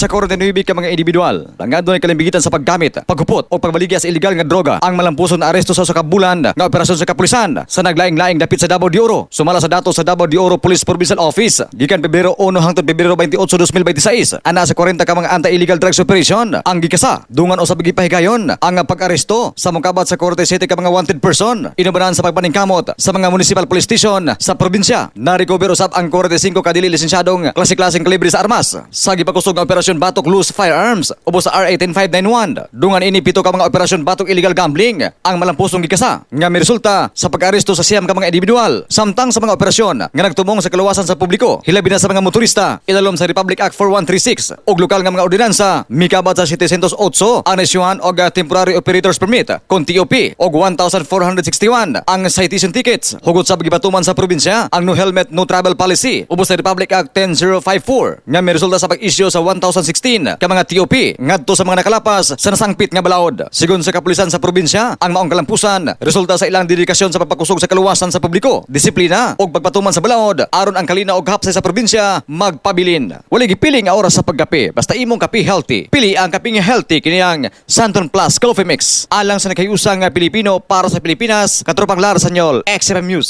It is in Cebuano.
sa 49 ka mga individual nga adunay kalimbigitan sa paggamit, paghupot o pagbaligya sa illegal nga droga ang malampuson na aresto sa usa ka bulan nga operasyon sa kapulisan sa naglaing-laing dapit sa Davao de Oro. Sumala sa datos sa Davao de Oro Police Provincial Office, gikan Pebrero 1 hangtod Pebrero 28, 2026, ana sa 40 ka mga anti-illegal drugs operation ang gikasa. Dungan usab gipahigayon ang pag-aresto sa mokabat sa 47 ka mga wanted person inubanan sa pagpaningkamot sa mga municipal police station sa probinsya. Na-recover usab ang 45 ka dili lisensyadong klase-klaseng kalibre sa armas sa gipakusog nga operasyon Batok Loose Firearms ubos sa RA 10591. Dungan ini, 7 ka mga operasyon Batok Illegal Gambling ang malampusong gikasa nga miresulta sa pag-aresto sa 9 ka mga individual, samtang sa mga operasyon nga nagtumong sa kaluwasan sa publiko, hilabi na sa mga motorista, ilalom sa Republic Act 4136 ug lokal nga mga ordinansa, mikabat sa 708 ang naisyuhan og temporary operators permit kon TOP og 1,461 ang citation tickets. Hugot sa gipatuman sa probinsya ang no helmet, no travel policy ubos sa Republic Act 10054 nga miresulta sa pag-isyu sa 1,016 ka mga TOP ngadto sa mga nakalapas sa nasangpit nga balaod. Sigon sa kapulisan sa probinsya, ang maong kalampusan resulta sa ilang dedikasyon sa pagpakusog sa kaluwasan sa publiko, disiplina ug pagpatuman sa balaod aron ang kalinaw og hapsay sa probinsya magpabilin. Wala gipiling nga oras sa pagkape, basta imong kape healthy. Pili ang kapeng healthy, kini ang Santon Plus Coffee Mix. Alang sa nagkayusang Pilipino, para sa Pilipinas, Katropang Lar Sanyol, XFM News.